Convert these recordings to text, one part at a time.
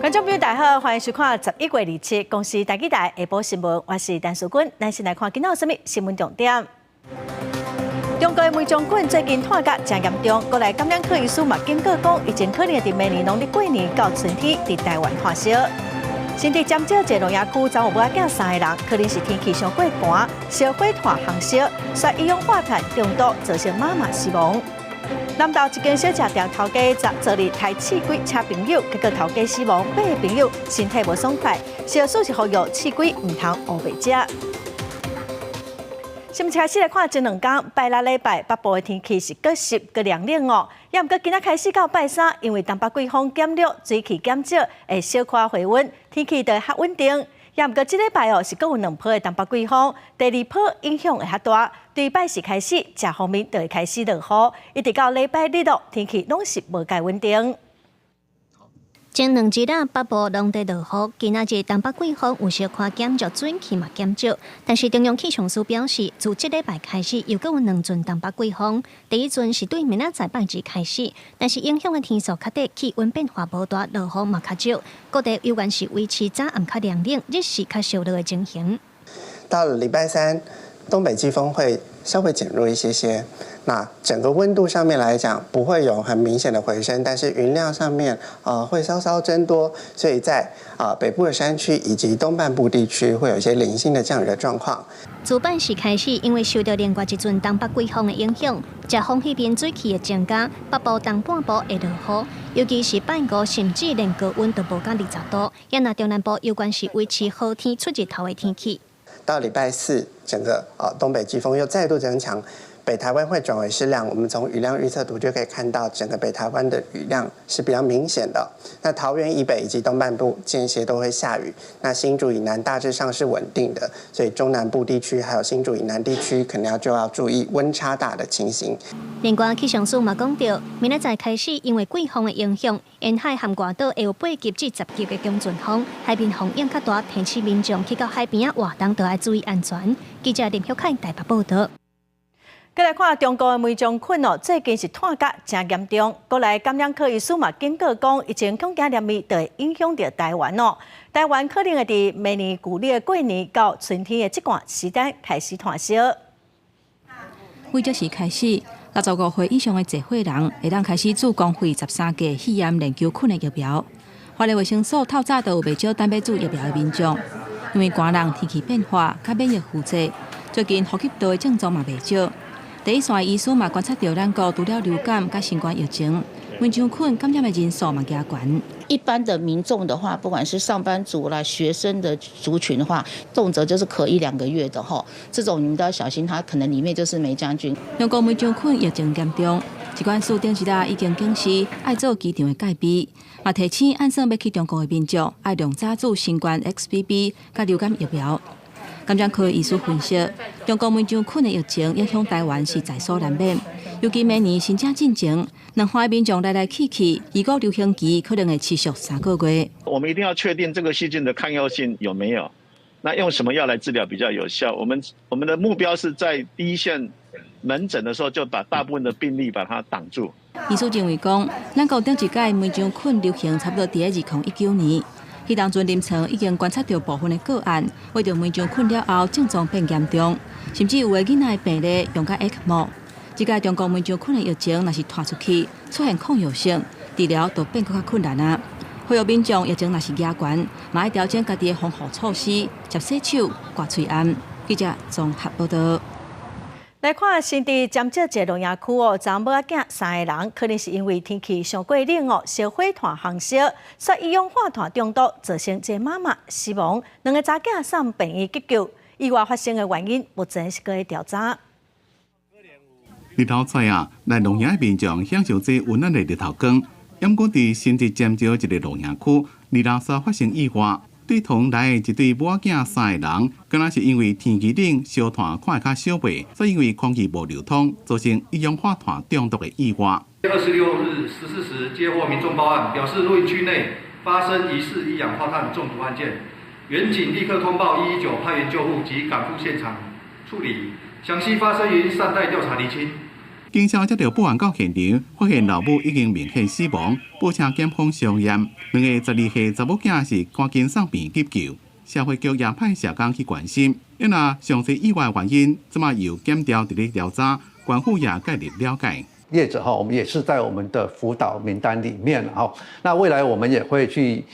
觀眾朋友大家好，歡迎收看11月27公視台語台下晡新聞，我是陳淑君。咱先來看今仔有啥物新聞重點。中國的黴漿菌最近湠甲誠嚴重，過來感染科醫師嘛警告講，疫情可能佇明年農曆過年到春天佇台灣湠燒。新竹尖石一个露營區，昨有某仔囝三个人，可能是天氣傷過寒，燒火炭烘燒，煞一氧化碳中毒，造成媽媽死亡。南投一間小食店頭家昨日刣試鬼請朋友，結果頭家死亡，八个朋友身體無爽快，小事是呼籲試鬼毋通烏白食。新聞開始來看，前兩工拜六禮拜北部的天氣是閣濕閣涼冷哦。也毋過今仔開始到拜三，因為東北季風減弱，水汽減少，會小可回溫，天氣就會較穩定。也毋過這禮拜哦是閣有兩波的東北季風，第二波影響會較大。對拜四開始，這方面就會開始落雨，一直到禮拜日咯，天氣攏是無蓋穩定。前兩日啊，北部攏佇落雨，今仔日東北季風有小可減弱，水汽嘛減少。但是中央氣象署表示，自這禮拜開始，又閣有兩陣東北季風。第一陣是對明仔載拜二開始，但是影響的天數較短，氣溫變化無大，落雨嘛較少。各地猶原是維持早暗較涼冷，日時較燒熱的情形。到了禮拜三，東北季風會稍微減弱一些些，那整個溫度上面來講不會有很明顯的回升，但是雲量上面會稍稍增多，所以在北部的山區以及東半部地區會有一些零星的降雨的狀況。自拜四開始，因為受到另外一陣東北季風的影響，熱風彼邊水汽會增加，北部東半部會落雨，尤其是拜五甚至連高溫都無到20度。也若中南部猶原是維持好天出日頭的天氣。到禮拜四，整個東北季風又再度增強，北台灣會轉為濕涼。我們從雨量預測圖就可以看到，整個北台灣的雨量是比較明顯的。那桃園以北以及東半部間歇都會下雨。那新竹以南大致上是穩定的，所以中南部地區還有新竹以南地區可能要就要注意溫差大的情形。另外，氣象署嘛講著，明仔載開始，因為季風的影響，沿海和外島會有8級至10級的強陣風，海面風湧較大，提醒民眾去到海邊仔活動都愛注意安全。記者林玉凱台北報道。閣來看中國的黴漿菌哦，最近是湠甲誠嚴重。過來感染科醫師嘛警告講，疫情恐驚連綿就會影響著台灣哦。台灣可能會佇明年舊曆的過年到春天的這段時間開始湠燒。為這時開始，65歲以上的濟歲人會當開始注公費13劑肺炎鏈球菌的疫苗。花蓮衛生所透早就有袂少等欲注疫苗的民眾，因為寒冷天氣變化，佮免疫負債，最近呼吸道的症狀嘛袂少。第一線醫師嘛觀察著咱國除了流感佮新冠疫情，黴漿菌感染的人數嘛加懸。一般的民眾的話，不管是上班族啦、學生的族群的話，動輒就是咳一兩個月的吼，這種你們都要小心，它可能裡面就是黴漿菌。中國黴漿菌疫情嚴重，疾管署頂一日已經警示愛做機場的戒備，嘛提醒按算欲去中國的民眾愛量早注新冠 XBB 佮流感疫苗。感染科醫師分析，中國黴漿菌的疫情影響台灣是在所難免，尤其明年新春進前，兩岸民眾來來去去，預估流行期可能會持續3個月。我們一定要確定這個細菌的抗藥性有沒有，那用什麼藥來治療比較有效？我們的目標是在第一線門診的時候就把大部分的病例把它擋住。醫師認為講，咱國頂一擺黴漿菌流行差不多佇2019年。彼當陣臨床已經觀察著部分的個案，患著黴漿菌了後症狀變嚴重，甚至有的囡仔的病例用甲 ECMO。這擺中國黴漿菌的疫情若是湠出去，出現抗藥性，治療就變閣較困難啊。呼籲民眾疫情若是加懸，嘛愛調整家己的防護措施，捷洗手、掛喙罨。記者綜合報道。來看新竹尖石一个露營區哦，昨某仔囝三个人，可能是因為天氣傷過冷哦，燒火炭烘燒，煞一氧化碳中毒，造成一個媽媽死亡，兩个查囝送病院急救。意外發生的原因目前是閣咧調查。日頭出啊，來露營的民眾享受這溫暖的日頭光。毋過佇新竹尖石一个露營區，二六煞發生意外。對同來的一對某仔囝三個人，敢若是因為天氣冷，燒炭看會較燒袂，所以因為空氣無流通，造成一氧化碳中毒的意外。26日14時接獲民眾報案，表示露營區內發生疑似一氧化碳中毒案件，員警立刻通報119派員救護及趕赴現場處理，詳細發生原因尚待調查釐清。警消接著報案到現場，發現老母已經明顯死亡，報請檢方相驗。兩个12歲查某囝是趕緊送病急救，社會局也派社工去關心。因若詳細意外原因，這馬由檢調佇咧調查，官府也介入了解。業者哈，我們也是在我們的輔導名單裡面哈。那未來我們也會去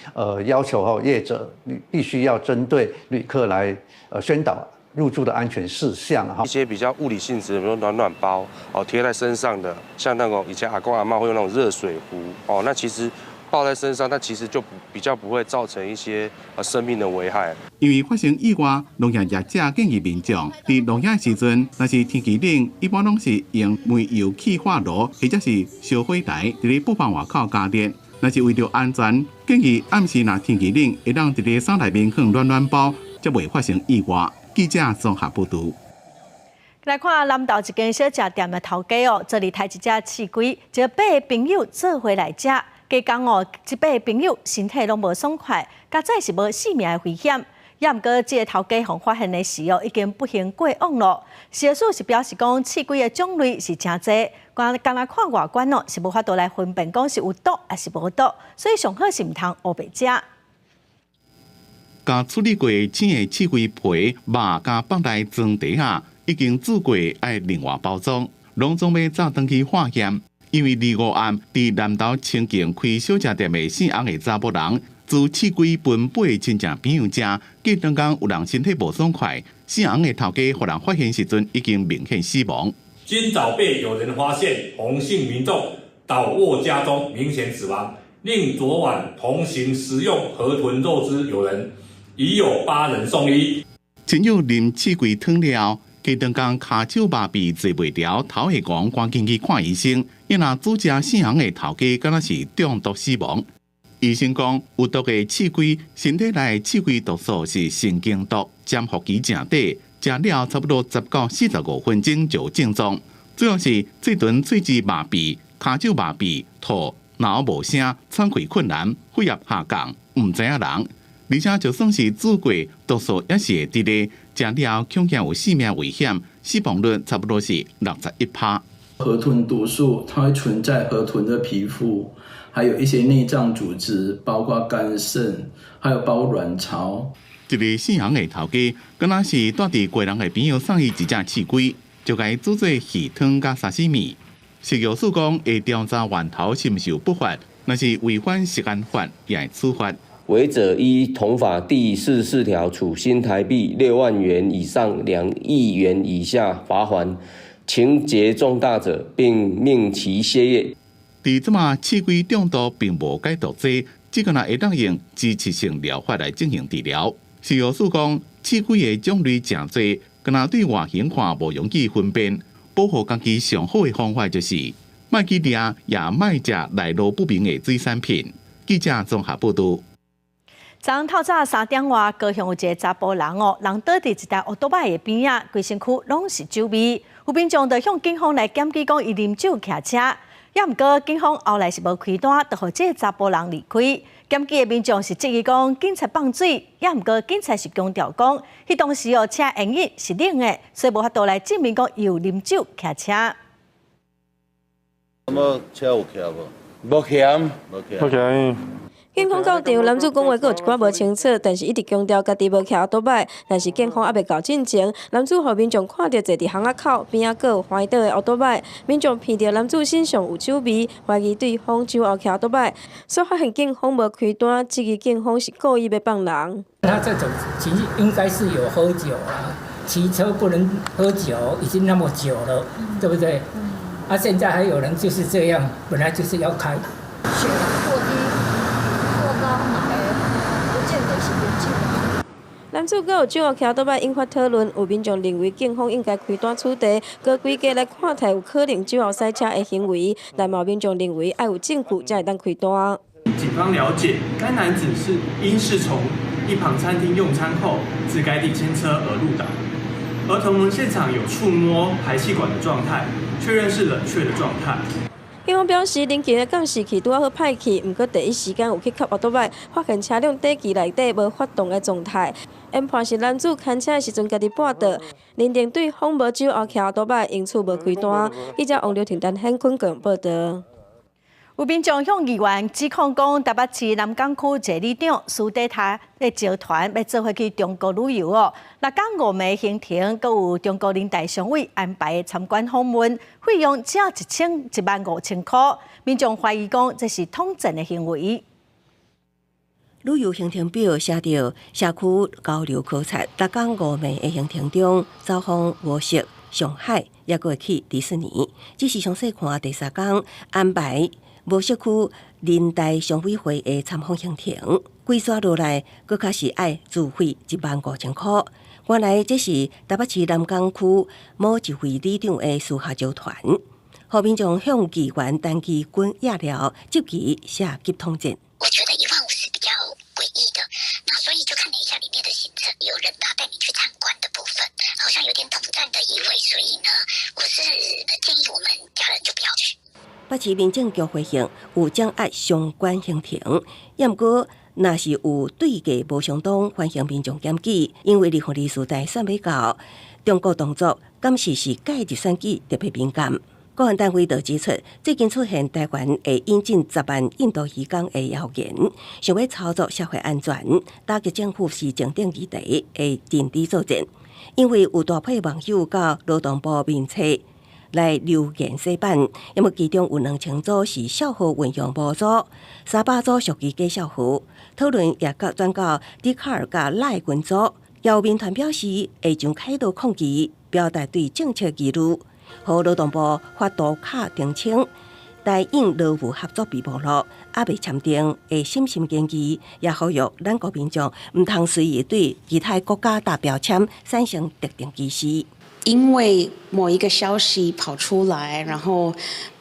要求哈業者必須要針對旅客來宣導入住的安全事項哈。一些比較物理性質，比如暖暖包哦，貼在身上的，像那種以前阿公阿嬤會用那種熱水壺哦，那其實抱在身上，那其實就比較不會造成一些生命的危害。因為發生意外，露營業者建議民眾佇露營時陣，若是天氣冷，一般攏是用煤油氣化爐或者是燒火台佇咧布棚外口加熱。若是為著安全，建議暗時若天氣冷，會當佇咧衫內面放暖暖包，才袂發生意外。記者綜合報導。來看南投一間小食店的頭家哦，這裡刣一隻刺蝟，一個八个朋友做伙來食，加工哦，這八个朋友身體攏無爽快，佳哉是無性命的危險。也毋過，這个頭家予發現的時哦，已經不幸過往咯。食藥署是表示講，刺蝟的種類是誠濟，干焦看外觀哦，是無法度來分辨講是有毒抑是無毒，所以上好是毋通烏白食。共處理過青的刺蝟皮、肉佮放來裝袋仔，已經煮過，愛另外包裝，攏總欲走轉去化驗。因為25暗佇南投清境開小食店的姓翁的查埔人，煮刺蝟分八個親戚朋友食，過兩工有人身體無爽快，姓翁的頭家予人發現時陣已經明顯死亡。今早被有人發現，洪姓民眾倒臥家中，明顯死亡。另昨晚同行食用河豚肉之友人，已有八人送醫。親友啉刺蝟湯了，過兩工跤手麻痺坐袂牢，頭會黃，趕緊去看醫生。因若煮食姓翁的頭家，敢若是中毒死亡。醫生講，有毒的刺蝟，身體內刺蝟毒素是神經毒，潛伏期誠短，食了差不多10到45分鐘就有症狀。主要是嘴唇、喙舌麻痺、跤手麻痺、吐、腦無聲、喘氣困難、血壓下降，毋知影人。而且就算是煮過，毒素也是會佇咧，食了恐驚有性命危險，死亡率差不多是61%。河豚毒素它會存在河豚的皮膚，還有一些內臟組織，包括肝腎，還有包括卵巢。這个姓楊的頭家，敢若是蹛佇家人的朋友送伊一隻刺蝟，就共伊煮做魚湯佮沙西米。食藥署講會調查源頭是毋是有不法，若是違反食安法，也會處罰。違者依同法第44條處新台幣6萬元以上2億元以下罰鍰，情節重大者，並命其歇業。佇這馬刺蝟中毒並無解毒劑，只敢若會當用支持性療法來進行治療。食藥署講，刺蝟的種類誠濟，敢若對外形看無容易分辨。保護家己上好的方法就是莫去掠，也莫食來路不明的水產品。記者綜合報導。昨昏透早3點外，高雄有一個查埔人哦，人倒佇一台歐多擺的邊仔，規身軀攏是酒味。有民眾就向警方來檢舉，講伊啉酒騎車。也毋過警方後來是無開單，就予這个查埔人離開。檢舉的民眾是質疑講警察放水，也毋過警察是強調講，彼當時哦車煙癮是冷的，所以無法度來證明講伊有啉酒騎車。咁車有騎無？無騎。無騎。無騎。警方到場，男子講話閣有一寡無清楚，但是一直強調家己無騎歐多擺。但是警方猶未到進前，男子予民眾看著坐佇巷仔口邊仔，閣有橫倒的歐多擺，民眾聞著男子身上有酒味，懷疑對方酒後騎歐多擺，所以發現警方無開單，質疑警方是故意欲放人。他這種情形應該是有喝酒啊，騎車不能喝酒，已經那麼久了，對不對？啊，現在還有人就是這樣，本來就是要開。血糖過低、過高，嘛會不見得是啉酒。男子閣有酒後騎歐多擺引發討論，有民眾認為警方應該開單處罰，閣規家來看待有可能酒後駛車的行為，但嘛有民眾認為愛有證據才會當開單。警方了解，該男子是應是從一旁餐廳用餐後，自該地牽車而路倒，而同門現場有觸摸排氣管的狀態，確認是冷卻的狀態。警方表示，臨近的監視器拄仔好歹去，毋過第一時間有去抾歐多擺，發現車輛底機內底無發動的狀態。研判是男子牽車的時陣家己跋倒，認定對方無酒後騎歐多擺，因此無開單。記者王劉婷、陳顯坤報道。有民眾向議員指控講，台北市南港區一個里長私底下咧招團欲做伙去中國旅遊哦。六工五暝行程，閣有中國人大常委安排參觀訪問，費用只要115,000箍。民眾懷疑講這是統戰的行為。旅遊行程表寫著社區交流考察，六工五暝的行程中，走訪無錫、上海，抑閣會去迪士尼。只是詳細看第三工安排無錫區人大常委會的參訪行程，規煞落來，閣較是愛自費15,000箍。原來這是台北市南港區某一位里長的私下招團，予民眾向議員陳其軍掖了，質疑涉及統戰。我覺得1萬5是比較詭異的，那所以就看了一下裡面的行程，有人大帶你去參觀的部分，好像有點統戰的意味，所以呢，我是建議我們家人就不要去。北市民政局回應有掌握相關行程，抑毋過若是有對價無相當，歡迎民眾檢舉。因為2024大選欲到，中國動作敢是是介入選舉特別敏感。國安單位就指出，最近出現台灣會引進10萬印度移工的謠言，想欲操作社會安全，打擊政府是重點議題，會認真作戰。因為有大批網友到勞動部面冊來留言洗版，因為其中有2000組是賬號運用模組，300組屬於假賬號，討論也閣轉到迪卡爾佮賴群組。有民團表示會將開道抗議，表達對政策疑慮，予勞動部發圖卡澄清，台印勞務合作備忘錄猶未簽訂，會審慎研議，也呼籲咱國民眾毋通隨意對其他國家貼標籤，產生特定歧視。因為某一個消息跑出來，然後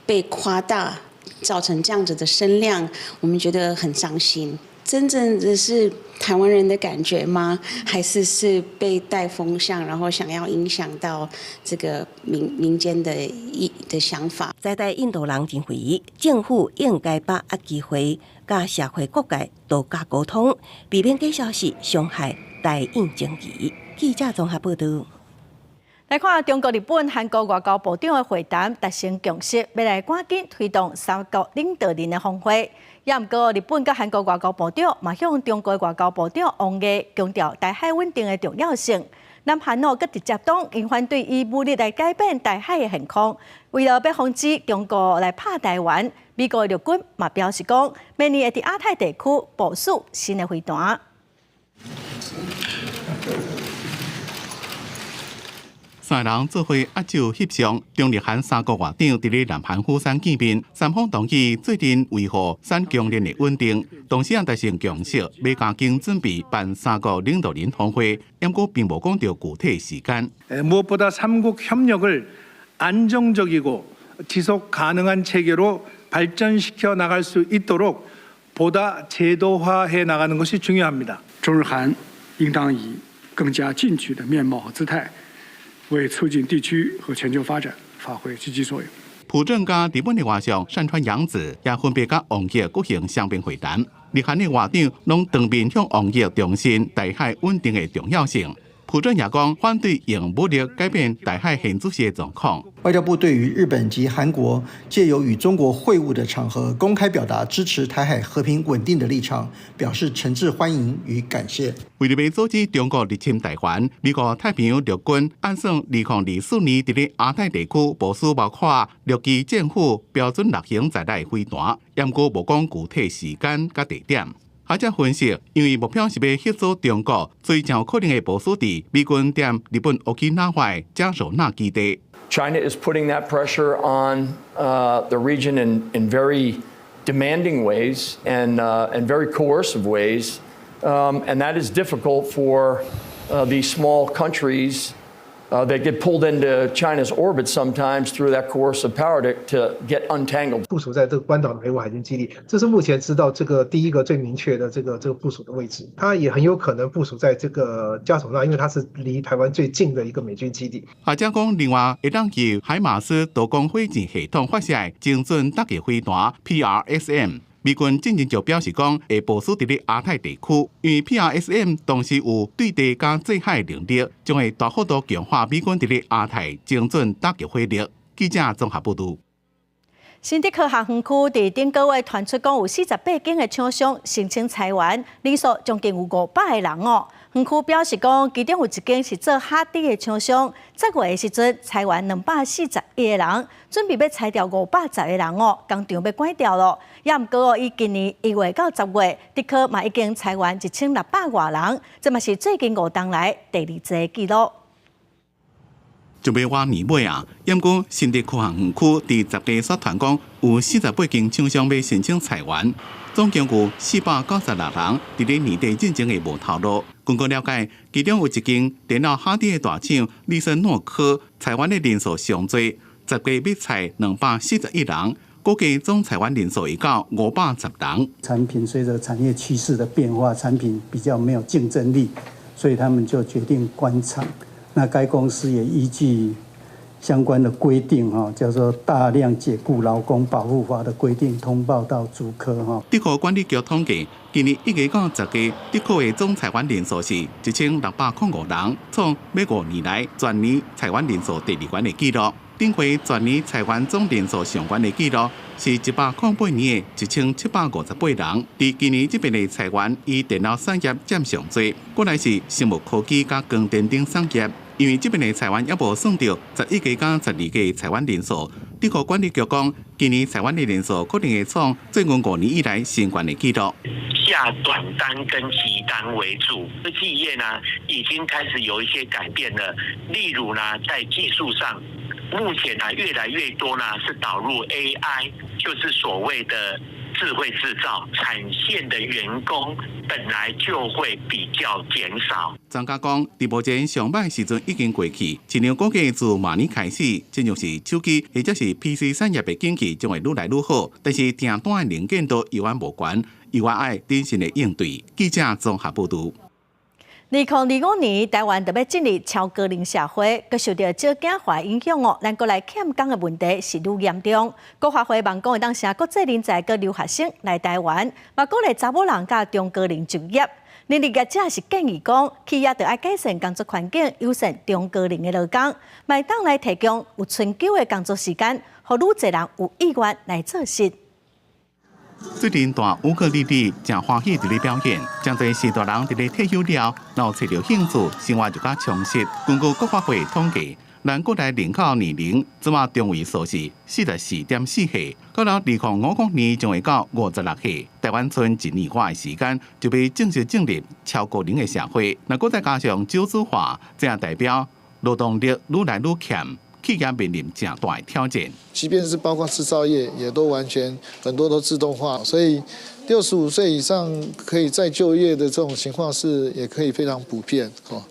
被誇大，造成這樣子的聲量，我們覺得很傷心。真正的是台灣人的感覺嗎？還是是被帶風向，然後想要影響到這個民間的意的想法？在台印度人認為，政府應該把握機會，佮社會各界多加溝通，避免假消息傷害台印情誼。記者綜合報道。來看中國、日本、韓國外交部長的會談達成共識，欲來趕緊推動三國領導人的峰會。也毋過，日本佮韓國外交部長嘛向中國外交部長王毅強調台海穩定的重要性。南韓哦，閣直接講，𪜶反對以武力來改變台海的現況，為了欲防止中國來拍台灣，美國陸軍嘛表示講，明年會佇亞太地區部署新的飛彈。三个人做伙握手翕相，中日韓三國外長佇咧南韓釜山見面，三方同意做陣維護產業鏈的穩定，同時也達成共識，欲加緊準備辦三國領導人峰會，毋過並無講著具體時間。 무엇보다 3국 협력을 안정적이고 지속 가능한 체계로 발전시켜 나갈 수 있도록 보다 제도화해 나가는 것이 중요합니다. 中日韓應當以更加進取的面貌和姿態，為促進地區和全球發展發揮積極作用。朴正佮日本的外相上川陽子也分別佮王毅舉行雙邊會談。日韓的外長攏當面向王毅重申台海穩定的重要性。朴正也講反對用武力改變台海現局勢的狀況。外交部對於日本及韓國借由與中國會晤的場合公開表達支持台海和平穩定的立場，表示誠摯歡迎與感謝。為著欲阻止中國入侵台灣，美國太平洋陸軍按算2024年佇咧亞太地區部署包括陸基戰斧標準六型在內的飛彈，毋過無講具體時間佮地點。學者分析，因為目標是欲嚇阻中國，所以誠有可能會部署佇美軍踮日本沖繩的嘉手納基地。 China is putting that pressure on the region in very demanding ways and very coercive ways, and that is difficult for these small countries That get pulled into China's orbit sometimes through that coercive power to get untangled. 部署在這個關島的美國海軍基地，這是目前知道這個第一個最明確的這個部署的位置。它也很有可能部署在這個嘉手納，因為它是離台灣最近的一個美軍基地。學者講，另外會當由海馬斯多管火箭系統發射的精準打擊飛彈 PRSM。美軍進前就表示講，會部署佇咧亞太地區，因為 PRSM 同時有對地佮制海能力，將會大幅度強化美軍佇咧亞太精準打擊火力。記者綜合報導。新竹科學園區佇頂個月傳出講有48間的廠商申請裁員，人數將近有500個人哦。園區表示講，其中有一間是做哈迪的廠商，10月的時陣裁員241個人，準備欲裁掉510個人哦，工廠欲關掉囉。也毋過哦，以今年1月到10月，竹科嘛已經裁員1600外人，這嘛是最近5冬來第二濟的紀錄。就欲倚年尾啊，毋過新竹科學園區佇10月煞傳講有48間廠商欲申請裁員，總共有496人佇咧年底進前會無頭路。根據了解，其中有一間電腦哈迪的大廠利森諾科裁員的人數上濟，10月欲裁241人，估計總裁員人數會到510人。產品隨着產業趨勢的變化，產品比較沒有競爭力，所以他們就決定關廠。那該公司也依據相關的規定，哈，叫做大量解僱勞工保護法的規定，通報到竹科，哈。竹科管理局統計，今年1月到10月，竹科的總裁員人數是1605人，創欲5年來全年裁員人數第二懸的紀錄。頂回全年裁員總人數上懸的紀錄是108年的1758人。佇今年這遍的裁員，以電腦產業佔上濟，過來是生物科技佮光電等產業。因為這遍的裁員猶無算著11月佮12月裁員人數，竹科管理局講，今年裁員的人數可能會創最近5年以來新懸的紀錄。下短單跟急單為主，科技業呢已經開始有一些改變了，例如呢在技術上，目前呢越來越多呢是導入 AI，就是所謂的智慧製造產線的員工本來就會比較減少。專家講，佇目前上䆀時陣已經過去，市場估計自明年開始，進入是手機或者是 PC 產業的景氣將會愈來愈好，但是訂單的能見度猶原無懸，猶原愛謹慎的應對。記者綜合報導。2025年，台灣就欲進入超高齡社會，閣受著少子化影響哦，咱國內欠工的問題是愈嚴重。國發會望講會當請國際人才佮留學生來台灣，嘛鼓勵查某人佮中高齡就業。人力業者是建議講，企業著愛改善工作環境，友善中高齡的勞工，嘛會當來提供有春秋的工作時間，予愈濟人有意願來做事。最近彈烏克麗麗誠歡喜佇咧表演，誠濟序大人佇咧退休了，若有揣著興趣，生活就較充實。根據國發會統計，咱國內人口年齡這馬中位數是44.4歲，到了2050年將會到56歲。台灣賰一年外的時間，就欲正式進入超高齡的社會。若閣再加上少子化，這也代表勞動力愈來愈欠。企業面臨誠大的挑戰。即便是包括製造業，也都完全很多都自動化，所以65歲以上可以再就業的這種情況是也可以非常普遍，哦，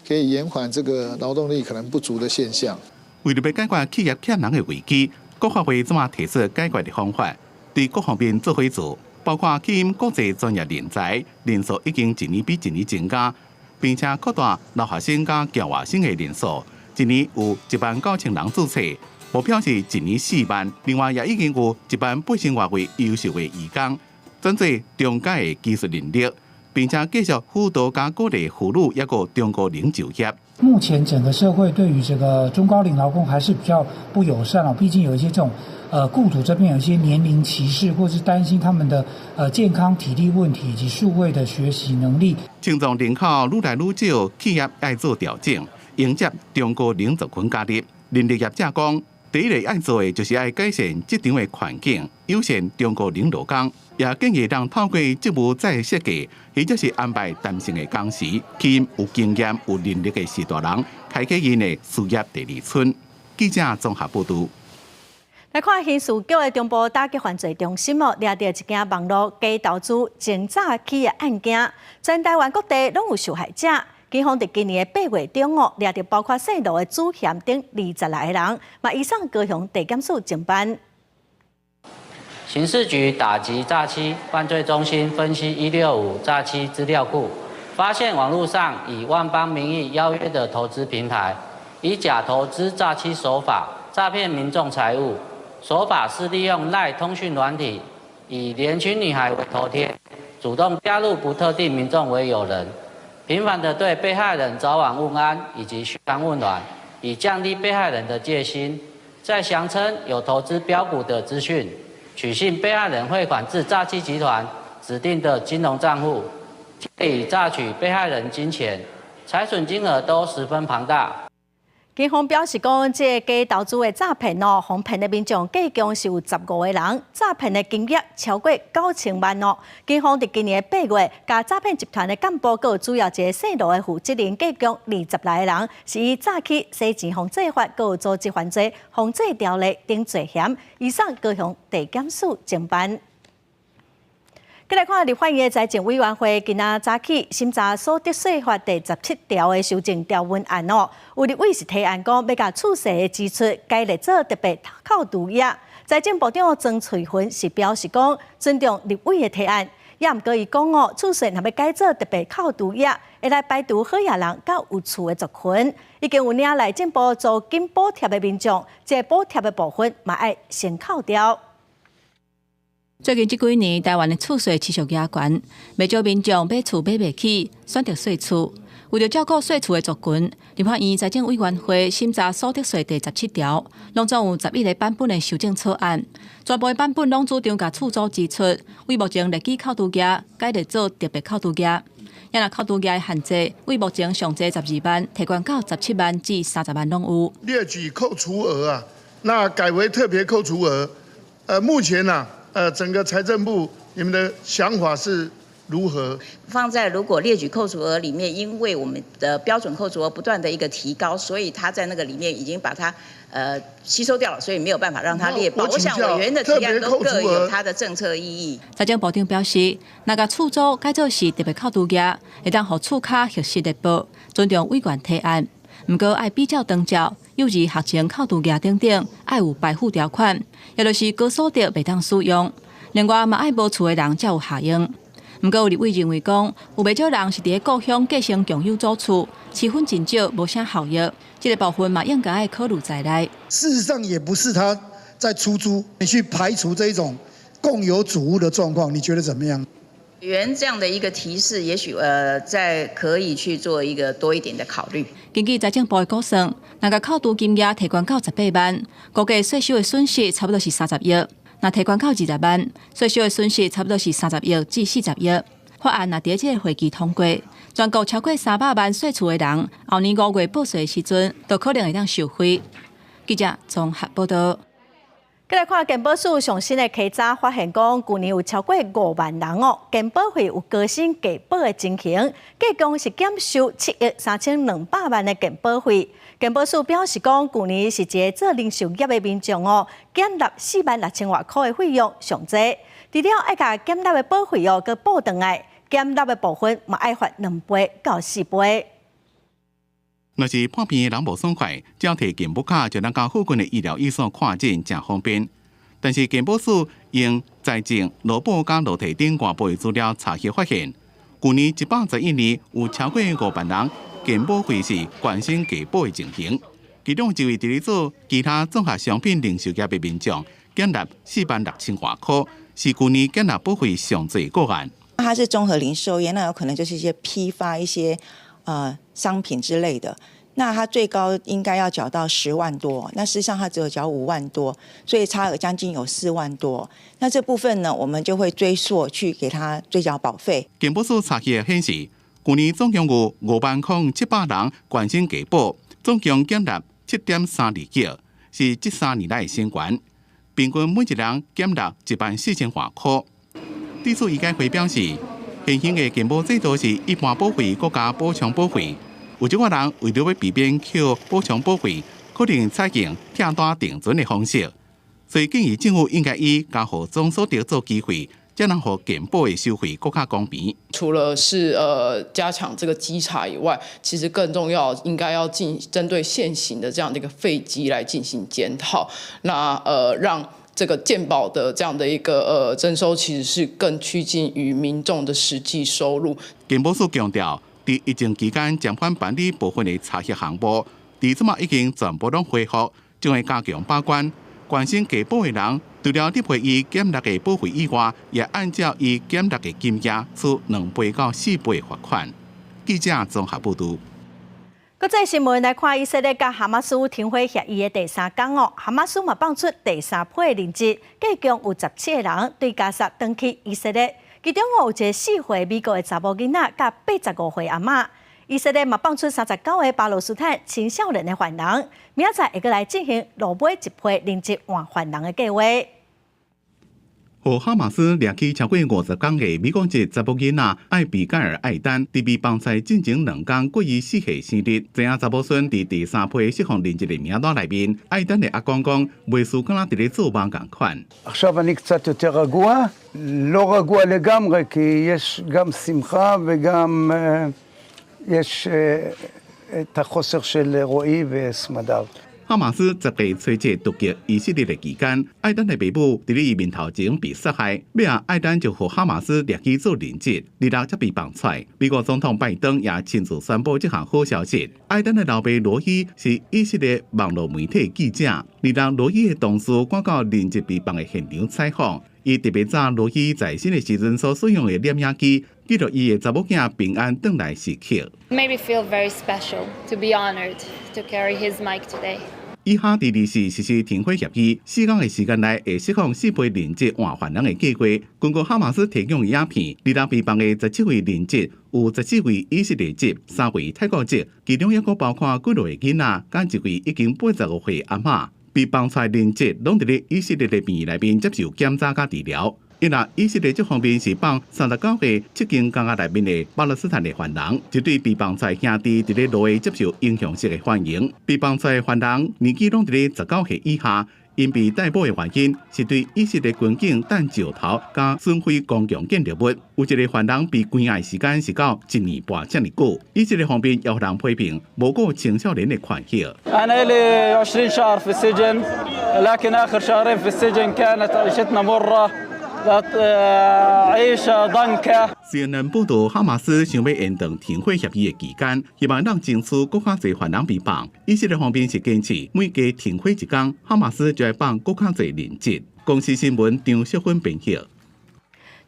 可以延緩這個勞動力可能不足的現象。為了欲解決企業欠人的危機，國發會這馬提出解決的方法，對各方面做伙做，包括吸引國際專業人才，人數已經一年比一年增加，並且擴大留學生佮僑外生的人數。一年有1萬9千人註冊，目標是一年4萬。另外，也已經有1萬8千外位優秀的移工，轉做中階的技術能力，並且繼續輔導佮鼓勵婦女抑閣中高齡就業。目前整個社會對於這個中高齡勞工還是比較不友善哦，畢竟有一些這種，僱主這邊有一些年齡歧視，或是擔心他們的健康體力問題以及數位的學習能力。青壯人口愈來愈少，企業愛做調整，迎接中高齡族群加入。人力業者講，第一个愛做的就是愛改善職場的環境，友善中高齡勞工，也建議人透過職務再設計，或者是安排彈性的工時，吸引有經驗、有能力的序大人，開啟𪜶的事業第二春。記者綜合報導。來看刑事局的中部打擊犯罪中心哦，掠著一件網路假投資詐欺的案件，全台灣各地攏有受害者。警方佇今年的8月中哦，掠著包括姓盧的主嫌等26个人，嘛移送高雄地檢署偵辦。刑事局打擊詐欺犯罪中心分析165詐欺資料庫，發現網絡上以萬邦名義邀約的投資平台，以假投資詐欺手法詐騙民眾財物，手法是利用 LINE 通訊軟體，以年輕女孩為頭貼，主動加入不特定民眾為友人，頻繁地對被害人早晚問安以及噓寒問暖，以降低被害人的戒心。再詳稱有投資標股的資訊，取信被害人匯款至詐欺集團指定的金融賬戶，藉以詐取被害人金錢，財損金額都十分龐大。警方表示講，這個假投資的詐騙哦，予騙的民眾計共是有15個人，詐騙的金額超過9000萬哦。警方佇今年的8月，共詐騙集團的幹部，閣有主要一个姓盧的負責人，計共20來个人，是以詐欺、洗錢防制法、閣有組織犯罪防制條例等罪嫌，移送高雄地檢署偵辦。過來看立法院的財政委員會今仔早起審查所得稅法第17條的修正條文案哦，有立委是提案講欲共厝稅的支出改列做特別扣除額。財政部長曾翠芬是表示講尊重立委的提案，也毋過伊講哦，厝稅若欲改做特別扣除額，會來排除好額人佮有厝的族群，已經有領內政部租金補貼的民眾，這個補貼的部分嘛愛先扣掉。最近這幾年，台灣的厝稅持續加懸，袂少民眾買厝買袂起，選擇稅厝。為著照顧稅厝的族群，立法院財政委員會審查所得稅第十七條，攏總有11個版本的修正草案，全部的版本攏主張共厝租支出，為目前列舉扣除額改列做特別扣除額。也若扣除額的限制，為目前上濟12萬，提懸到17萬至30萬攏有。列舉扣除額啊，那改為特別扣除額。目前啊，整個財政部你們的想法是如何？放在如果列舉扣除額裡面，因為我們的標準扣除額不斷的一個提高，所以它在那個裡面已經把它吸收掉了，所以沒有辦法讓它列報。我想委員的提案都各有它的政策意義。財政部長表示，若共厝租改做是特別扣除額，會當予厝跤核實列報，尊重委員提案。毋過愛比照長照、幼兒學前扣除額等等，愛有排富條款，也就是高所得袂當使用。另外嘛愛無厝的人才有效用。毋過有立委認為講，有袂少人是佇咧故鄉繼承共有祖厝，持份真少，無啥效益。這個部分嘛應該愛考慮在內。事實上，也不是他在出租，你去排除這一種共有祖屋的狀況，你覺得怎麼樣？委員這樣的一個提示，也許再可以去做一個多一點的考慮。根據財政部的估算，若共扣除金額提懸到18萬，估計稅收的損失差不多是30億；若提懸到20萬，稅收的損失差不多是30億至40億。法案若佇這個會期通過，全國超過300萬稅厝的人，後年5月報稅的時陣，就可能會當受惠。記者綜合報道。過來看健保署上新的稽查發現，講舊年有超過5萬人哦，健保費有高申低報的情形，計共是減收7億3200萬的健保費。健保署表示講，舊年是一个做零售業的民眾哦，減納4萬6千外箍的費用上濟，除了愛共減納的保費哦，閣報轉來，減納的部分嘛愛罰2倍到4倍。若是破病的人無爽快，只要提健保卡就能到附近的醫療院所看診，誠方便。但是健保署用財政、勞保佮勞退等外部的資料查核發現，舊年111年有超過5萬人健保費是懸申低報的情形。其中一位佇咧做其他綜合商品零售業的民眾，減納4萬6千外箍，是舊年減納保費上濟個案。它是綜合零售業，那有可能就是一些批發一些商品之類的，那它最高應該要繳到10萬多，那事實上它只有繳5萬多，所以差額將近有4萬多。那這部分呢，我們就會追溯去給他追繳保費。健保署查核顯示，舊年總共有5萬零700人懸申低報，總共減納7.32億，是這3年來的新高。平均每一人減納1萬4千外箍。對此，醫改會表示，現行的健保制度是一般保費閣加補充保費，有一寡人為著欲避免扣補充保費，可能採用拆單定存的方式，所以建議政府應該以加予總所得做基費，才能予健保的收費閣較公平。除除了是加強這個稽查以外，其實更重要應該要進針對現行的這樣的一個廢機來進行檢討。那讓這個健保的這樣的一個徵收，其實是更趨近於民眾的實際收入。健保署強調，佇疫情期間暫緩辦理部分的查核項目，佇這馬已經全部攏恢復，將會加強把關。關心加保的人，除了得賠伊減納的保費以外，也按照伊減納的金額，處2倍到4倍罰款。記者綜合報導。國際新聞來看，以色列佮哈馬斯停火協議的第三工哦，哈馬斯嘛放出第三批人質，計共有17個人對加薩轉去以色列，其中哦有一個4歲美國的查某囡仔，佮85歲阿嬤。以色列嘛放出39個巴勒斯坦青少年的犯人，明仔載會閣來進行落尾一批人質換犯人的計劃。予哈馬斯掠去超過50工的美國籍查某囡仔艾比蓋爾·艾丹，佇被放出來進前2工過伊4歲生日。知影查某孫佇第三批釋放人質的名單內面，艾丹的阿公講，袂輸敢若佇咧做夢仝款。 עכשיו אני קצת יותר רגוע, לא רגוע לגמרי, כי יש גם שמחה וגם יש את החוסר של רועי וסמדר. 哈馬斯10月初七突擊以色列的期間，艾丹的爸母佇咧伊面頭前被殺害，尾仔艾丹就予哈馬斯掠去做人質，26才被放出來。美國總統拜登也親自宣布這項好消息。艾丹的老爸羅伊是以色列網絡媒體記者，26羅伊的同事趕到人質被放的現場採訪，伊特別早羅伊在生的時陣所使用的攝影機，記錄伊的查某囝平安轉來時刻。 Made me feel very special to be honored to carry his mic today. 以哈佇24實施停火協議，4工的時間內會釋放四批人質換犯人的計劃。根據哈馬斯提供的影片，26被放的17位人質，有14位以色列籍，3位泰國籍，其中抑閣包括幾落個囡仔，佮一位已經85歲阿嬤。被放出來人質攏佇咧以色列的病院內面接受檢查佮治療。因為以色列這方面是放39個七間監獄內面的巴勒斯坦的犯人，這對被放出來兄弟佇咧路下接受英雄式的歡迎。被放出來犯人年紀攏佇咧19歲以下，𪜶被逮捕的原因是對以色列軍警擲石頭佮損毀公共建築物。有一個犯人被關押時間是到一年半遮爾久。以色列方面也予人批評無顧青少年的權益。 أنا لي 20 شهر في السجن لكن آخر شهرين في السجن كانت عيشتنا مرة عيشة ضنكة。 CNN 報道，哈馬斯想欲延長停火協議的期間，希望能爭取閣較濟犯人被放。以色列方面是堅持每加停火一工，哈馬斯就會放閣較濟人質。公視新聞張淑芬編譯。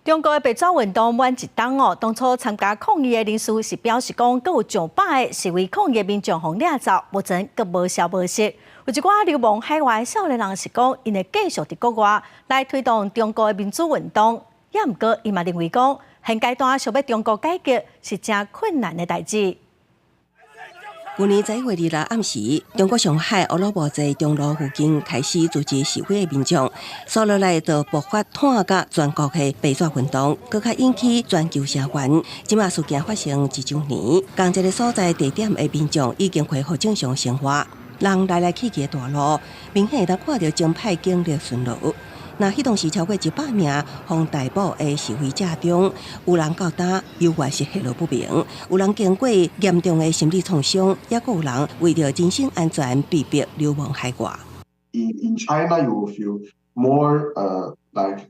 中國的白紙運動滿一冬哦，當初參加抗議的人士是表示講，閣有上百個示威抗議的民眾予掠走，目前閣無消無息。有一寡流亡海外的少年人是講，𪜶會繼續佇國外來推動中國的民主運動。也毋過，伊嘛認為講，現階段想欲中國改革是誠困難的代誌。去年11月26暗時，中國上海烏魯木齊中路附近開始組織示威的民眾，紲落來就爆發湠甲全國的白紙運動，閣較引起全球聲援。這馬事件發生一週年，仝一个所在地點的民眾已經恢復正常生活，人來來去去的大路，明顯會當看著增派警力巡邏。那彼當時超過100名予逮捕的示威者中，有人到今猶原是下落不明，有人經過嚴重的心理創傷，抑閣有人為著人身安全被迫流亡海外。 In China, you will feel more like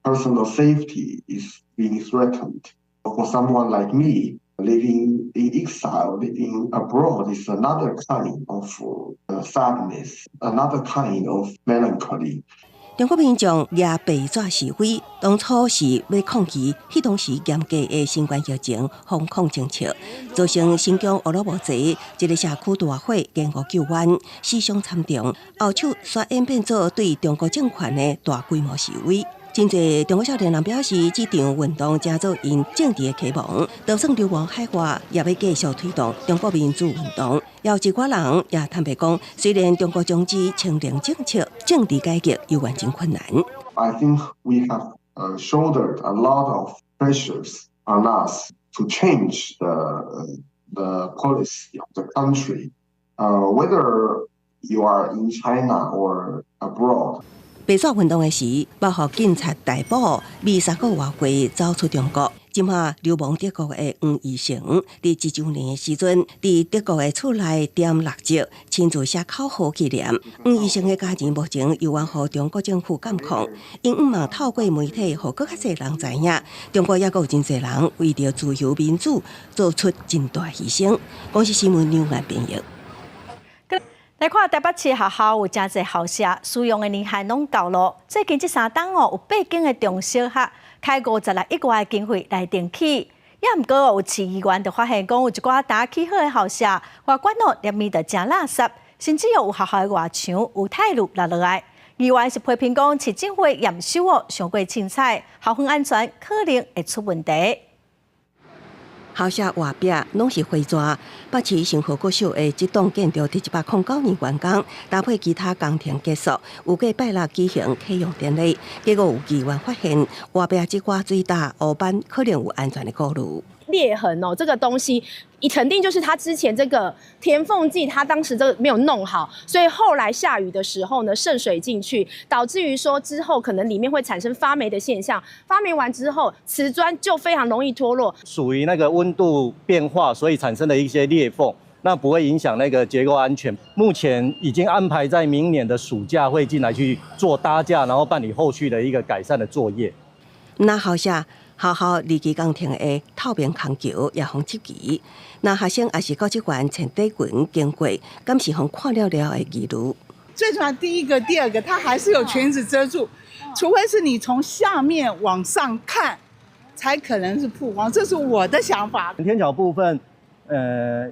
personal safety is being threatened. For someone like me, living in exile, living abroad is another kind of sadness, another kind of melancholy. 中國民眾舉白紙示威，當初是欲抗議，彼當時嚴格的新冠疫情封控政策，造成新疆烏魯木齊一个社區大火，延誤救援，死傷慘重。後手煞演變做對中國政權的大規模示威。真濟中國少年人表示，這場運動成做𪜶政治的啟蒙，就算流亡海外，也欲繼續推動中國民主運動。有一寡人也坦白講，雖然中國終止清零政策，政治改革猶原真困難。 I think we have shouldered a lot of pressures on us to change the policy of the country, whether you are in China or abroad. 白紙運動的時，包括警察逮捕，未3個外歲走出中國。這馬流亡德國的黃義成，佇一周年的時陣，佇德國的厝內點蠟燭，親自寫口號紀念。黃義成的家人目前猶原予中國政府監控，𪜶向望透過媒體，予閣較濟人知影，中國猶閣有真濟人為著自由民主做出真大犧牲。公視新聞劉岩編譯。來看台北市學校有誠濟校舍使用的年限攏到囉。最近這三冬哦，有八間的中小學開56億外的經費來重起。也毋過有市議員就發現講，有一寡呾起好的校舍，外觀哦裡面就誠垃圾，甚至有學校的外牆有苔鷺落落來。議員是批評講，市政府驗收哦，傷過凊彩，校園安全可能會出問題。校舍外壁攏是灰磚，北市新河國小的這棟建築佇109年完工，搭配其他工程結束，預計拜六舉行啟用典禮。結果有議員發現外壁這寡水焦烏斑可能有安全的顧慮。裂痕哦，這個東西，你肯定就是他之前這個填縫劑，他當時這個沒有弄好，所以後來下雨的時候呢，滲水進去，導致於說之後可能裡面會產生發霉的現象。發霉完之後，瓷磚就非常容易脫落。屬於那個溫度變化，所以產生的一些裂縫，那不會影響那個結構安全。目前已經安排在明年的暑假會進來去做搭架，然後辦理後續的一個改善的作業。那校舍。學校二期工程的透明空橋也予撤去，若學生抑是教職員穿短裙經過，敢是予看了了會疑慮。最主要第一個、第二個，它還是有裙子遮住，除非是你從下面往上看，才可能是曝光。這是我的想法。天橋部分，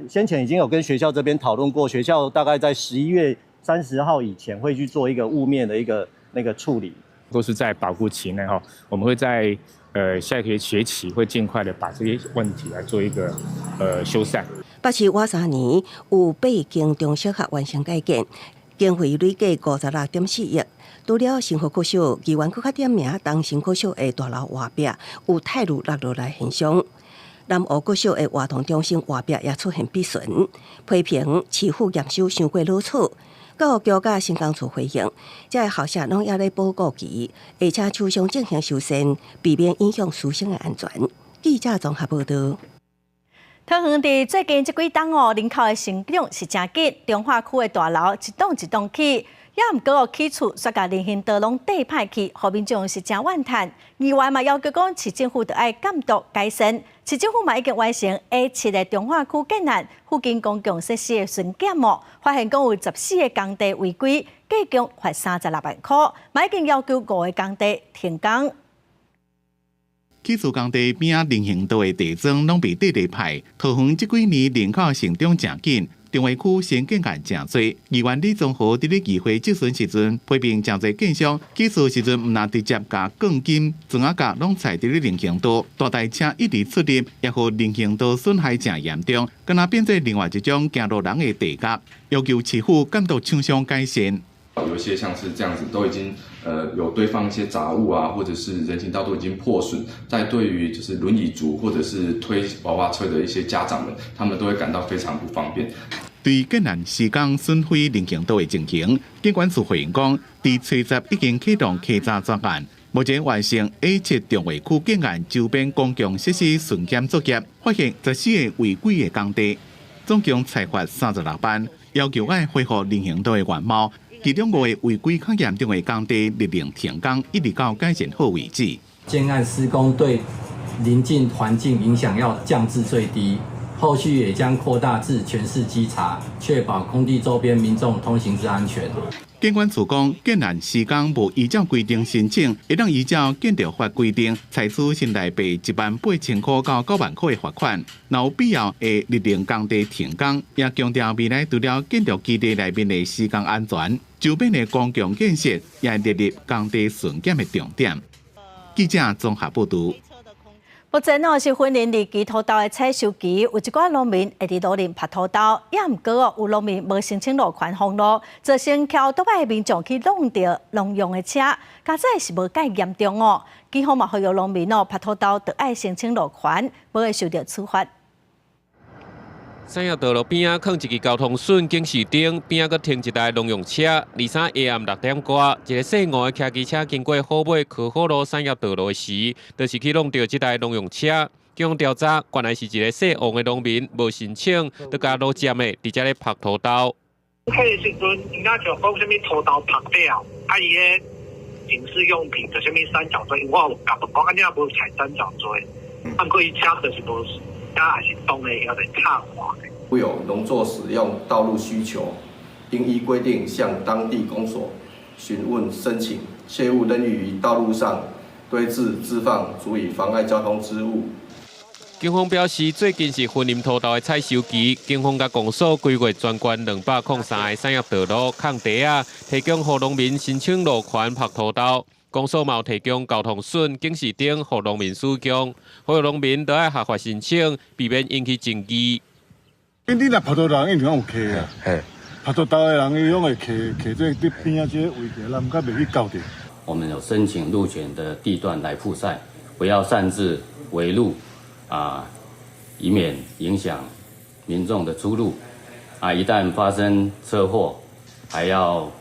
先前已經有跟學校這邊討論過，學校大概在11月30號以前會去做一個霧面的一個那個處理，都是在保固期內哈，我們會在下一個學期會盡快的把這些問題來做一個修繕。北市倚3年有八間中小學完成改建，經費累計56.4億。除了新河國小，議員閣較點名東新國小的大樓外壁有苔鷺落落來現象。南湖國小的活動中心外壁也出現破損，批評市府驗收傷過魯草。教育局佮城工處回應，這个校舍攏猶咧保固期，而且廠商進行修繕，避免影響師生的安全。記者綜合報導。桃園佇最近這幾冬哦，人口的成長是誠緊，重劃區的大樓一棟一棟起，也毋過哦起厝煞共人行道攏硩歹去，予民眾是誠怨嘆。議員嘛要求講，市政府著愛監督改善。市政府嘛已經完成 A7的重劃區建案附近公共設施的巡檢哦，發現講有14個工地違規，計共罰36萬箍，嘛已經要求五個工地停工。起厝工地邊仔人行道的地磚攏被硩得歹，桃園這幾年人口成長誠緊，重劃區新建案誠濟。議員李宗和佇咧議會質詢時陣，批評誠濟建商起厝時陣毋但直接共鋼筋、磚仔角攏踩佇咧人行道，大台車一直出入，也予人行道損害誠嚴重，敢若變做另外一種行路人的地獄，要求市府監督廠商改善。有一些像是這樣子，都已經有堆放一些雜物啊，或者是人行道都已經破損，在對於就是輪椅族或者是推娃娃車的一些家長們，他們都會感到非常不方便。對建案施工損毀人行道的情形，建管處回應講，佇初十已經啟動稽查專案，目前完成 A7重劃區建案周邊公共設施巡檢作業，發現14個違規的工地，總共裁罰36萬，要求愛恢復人行道的原貌。其中五個違規較嚴重的工地，勒令停工，一直到改善好為止。建案施工對鄰近環境影響要降至最低，後續也將擴大至全市稽查，確保工地周邊民眾通行之安全。建管處講，建案施工無依照規定申請，會當依照建築法規定，採取新台幣1萬8千箍到9萬箍的罰款。若有必要，會勒令工地停工。也強調未來除了建築基地內面的施工安全，周邊的公共建設也列入工地巡檢的重點。記者綜合報導。目前哦是雲林二期土豆的採收期，有一寡農民會佇路頂曬土豆，也毋過哦有農民無申請路權封路，造成騎歐多擺的民眾去弄著農用的車，佳哉是無蓋嚴重哦。警方嘛呼籲農民哦，曬土豆著愛申請路權，無會受著處罰。产業道路邊仔囥一支交通損警示燈，邊仔閣停一台農用車。23下暗6點外，一个姓吳的騎機車經過虎尾科好路產業道路時，就是去挵著這台農用車。警方調查，原來是一个姓王的農民無申請，就共路佔的，佇遮咧曝土豆。彼个時陣，應該就講啥物土豆曝了，啊伊个警示用品就啥物三角錐，我有共問講，啊你若無踩三角錐，啊毋過伊車就是無，車也是當的，也來插看。不有農作使用道路需求，應依規定向當地公所詢問申請，切勿任意於道路上堆置置放足以妨礙交通之物。警方表示，最近是雲林土豆的採收期，警方佮公所規劃全縣203個產業道路空地仔，提供予農民申請路權曝土豆。公所嘛有提供交通損警示燈予農民使用，呼籲農民都愛合法申請，避免引起爭議。你若曝土豆，一定有客啊。曝土豆的人，伊攏會徛徛這佇邊仔這個位置，咱較袂去到著。我們有申請路權的地段來曝曬，不要擅自圍路啊，以免影響民眾的出入。啊，一旦發生車禍，還要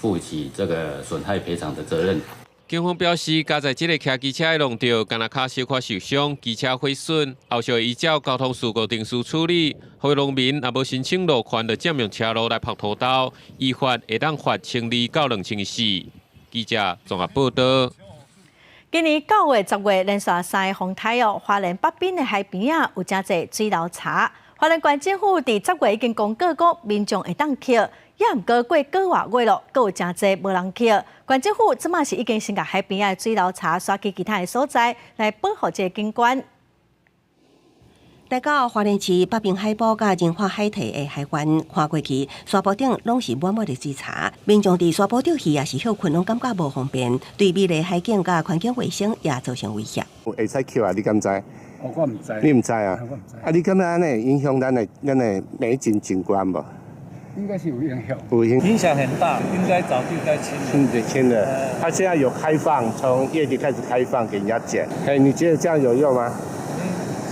負起這個損害賠償的責任。警方表示，駕載這个騎機車的弄著，敢若跤小可受傷，機車毀損，後續依照交通事故定書處理。予農民若無申請路權，就佔用車路來曝土豆，依法會當罰1200到2400。記者綜合報道。今年9月、10月連續三个風颱哦，花蓮北濱的海邊仔有誠濟水流柴。花蓮縣政府佇10月已經公告講，民眾會當抾，也毋過過個外月咯，閣有誠濟無人抾。縣政府這馬是已經先共海邊仔的水流柴徙去其他的所在來保護這個景觀。來到花蓮市北濱海埔佮仁化海堤的海灣，看過去，沙坡頂攏是滿滿的水柴。民眾佇沙坡釣魚抑是歇睏，攏感覺無方便，對美麗海景佮環境衛生也造成威脅。會使抾啊？你敢知？我毋知。你毋知啊？我毋知。啊，你感覺按呢會影響咱的美景景觀無？應該是有影響。有影影響很大，應該早就該清。清的清的，他現在有開放，從月底開始開放給人家撿。哎，你覺得這樣有用嗎？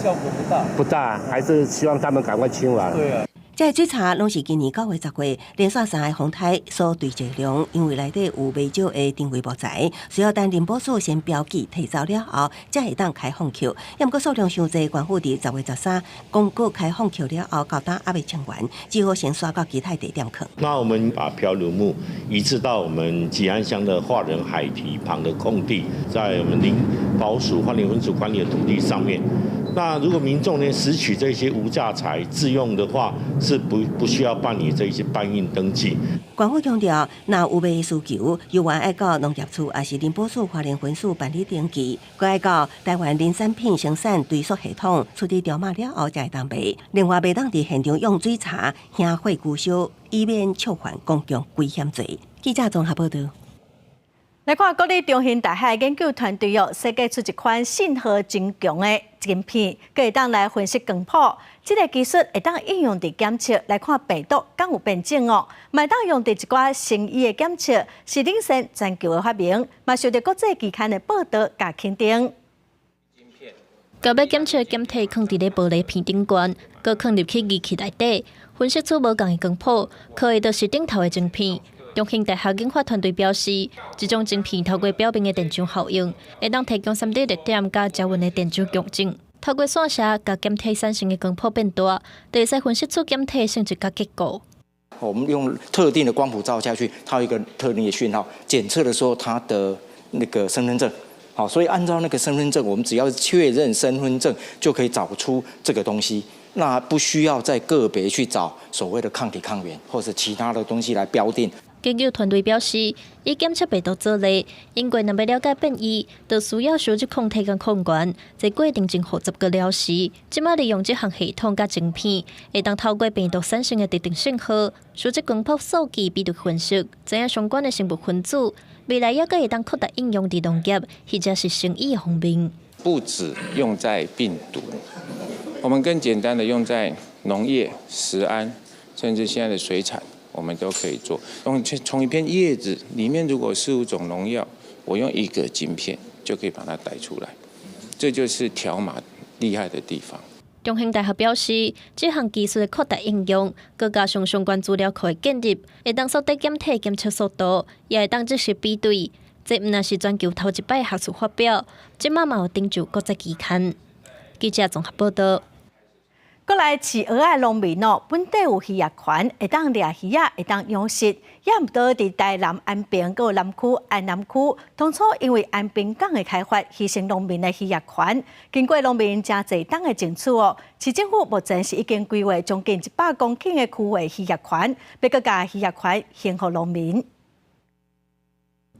效果不大。不大，還是希望他們趕快清完。對啊。這个水柴攏是今年9月、10月連續三个風颱所堆積量，因為內底有袂少的珍貴木材，需要等林保署先標記提走了後，才會當開放抾。也毋過數量傷濟，縣府佇10月13公告開放抾了後，到今猶未清完，只好先徙到其他地點去。那我們把漂流木移置到我們吉安鄉的化仁海堤旁的空地，在我們林保署花蓮分署管理的土地上面。那如果民眾呢拾取這些無價材自用的話，是不需要辦理這些搬運登記。縣府強調，若有賣需求，猶原愛到農業處抑是林保署花蓮分署辦理登記，閣愛到台灣林產品生產追溯系統出示條碼了後，才會當賣。另外，袂當佇現場用水柴燃火焚燒，以免觸犯公共危險罪。記者綜合報道。來看國立中興大學研究團隊哦，設計出一款信號真強的晶片，閣會當來分析光譜。這个技術會當應用佇檢測來看病毒敢有變種哦，嘛會當用佇一寡生醫的檢測，是領先全球的發明，嘛受著國際期刊的報導佮肯定。共欲檢測檢體囥佇咧玻璃片頂懸，閣囥入去儀器內底，分析出無仝的光譜，靠的就是頂頭的晶片。中興大學研發團隊表示，這種晶片透過表面的電場效應，會當提供3D 熱點佮加溫的電場共振，透過散射，共檢體產生的光譜變大，就會使分析出檢體性質佮結構。我們用特定的光譜照下去，它有一個特定的訊號，檢測的時候它的那個身份證，好，所以按照那個身份證，我們只要確認身份證，就可以找出這個東西。那不需要再個別去找所謂的抗體抗原或者其他的東西來標定。研究團隊表示，以檢測病毒做例，因為若欲了解變異，就需要收集抗體佮抗原，這過程真複雜閣耗時。這馬利用這項系統佮晶片，會當透過病毒產生的特定信號，收集光譜數據比對分析，知影相關的生物分子，未來猶閣會當擴大應用佇農業或者是生醫方面。不只用在病毒，我們更簡單的用在農業、食安，甚至現在的水產。我們都可以做。從一片葉子裡面，如果是五種農藥，我用一個晶片就可以把它帶出來。這就是條碼厲害的地方。中興大學表示，這項技術的擴大應用，閣加上相關資料庫的建立，會當縮短檢體檢測速度，也會當即時比對。這毋但是全球頭一擺學術發表，這馬嘛有登入國際期刊。記者綜合報道。過來飼蚵仔農民哦，本地有漁業權，會當掠魚仔，會當養殖。也毋過佇台南安平閣南區安南區，當初因為安平港的開發，犧牲農民的漁業權。經過農民誠濟冬的爭取哦，市政府目前是已經規劃將近100公頃的區域漁業權，欲閣共漁業權還予農民。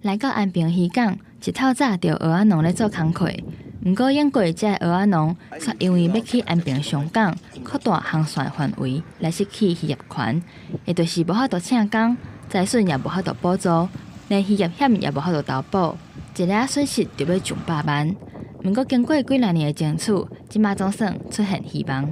來到安平漁港，一透早就蚵仔農咧做工課。毋過，湧過這个蚵仔農，卻因為欲去安平上港，擴大航線範圍，來失去漁業權，也就是無法度請工，災損也無法度補助，連漁業險也無法度投保，一下損失就欲上百萬。毋過，經過幾若年的爭取，這馬總算出現希望。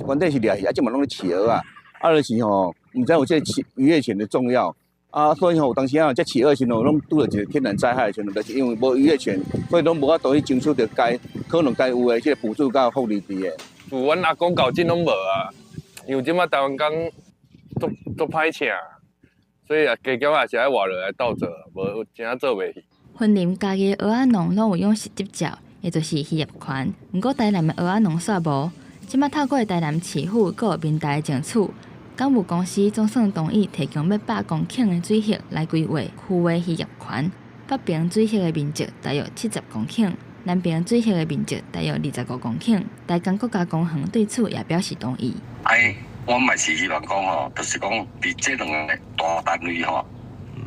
原底是掠魚，啊，這馬攏咧飼蚵仔，啊，就是吼，毋知有這個漁業權的重要。啊，所以吼，有當時啊，這飼蚵時陣，攏拄著一個天然災害的時陣，就是因為無漁業權，所以攏無法度去爭取著該可能該有的這個補助佮福利佇的。自阮阿公到今攏無啊，因為這馬台灣港足足歹請，所以啊，加減也是愛活落來鬥做，無真正做袂去。雲林嘉義蚵仔農攏有養殖執照，也就是漁業權。毋過台南的蚵仔農煞無。這馬透過台南市府閣有民代的爭取，港務公司總算同意提供欲100公頃的水域來規劃區域漁業權。北爿水域的面積大約70公頃，南爿水域的面積大約25公頃。台江國家公園對此也表示同意。哎，我嘛是希望講吼，就是講佇這兩个大單位吼，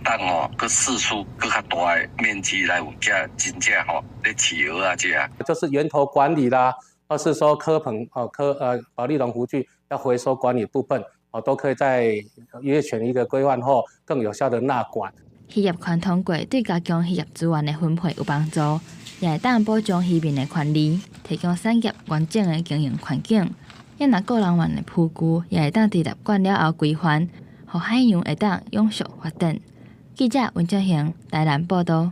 當吼閣釋出閣較大的面積來有遮真正吼咧飼蚵仔這。就是源頭管理啦，或是說柯棚哦柯保麗龍浮具要回收管理部分。哦，都可以在漁業權一個規範後，更有效的納管。漁業權通過對加強漁業資源的分配有幫助，也會當保障漁民的權利，提供產業完整的經營環境。也若個人員的浮具，也會當佇納管了後歸還，予海洋會當永續發展。記者溫正興台南報道。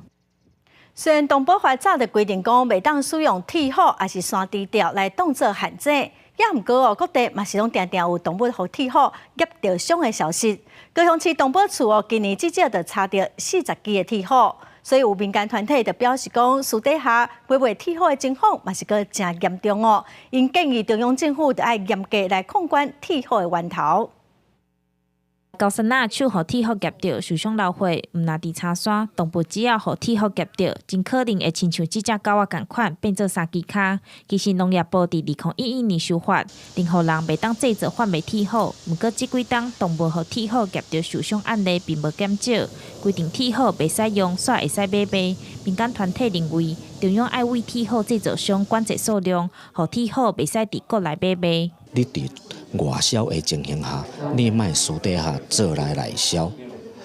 雖然動保法早就規定講，袂當使用鐵斧抑是山豬吊來當做陷阱。也毋過哦，各地嘛是攏定定有動物予鐵斧夾著傷的消息。高雄市動保處哦，今年至少就查著40支的鐵斧，所以有民間團體就表示講，私底下買賣鐵斧的情況嘛是閣誠嚴重哦。𪜶建議中央政府著愛嚴格來控管鐵斧的源頭。高山仔手予鐵斧夾著受傷流血，毋但佇柴山，動物只要予鐵斧夾著，真可能會親像這隻狗仔仝款變做三支跤。其實農業部佇2011年修法，任何人袂當製造販賣鐵斧。毋過這幾冬動物予鐵斧夾著受傷案例並無減少，規定鐵斧袂使用，煞會使買賣。民間團體認為，中央愛為鐵斧製造商管制數量，予鐵斧袂使佇國內買賣。你佇外銷的情形下，你莫私底下做來內銷，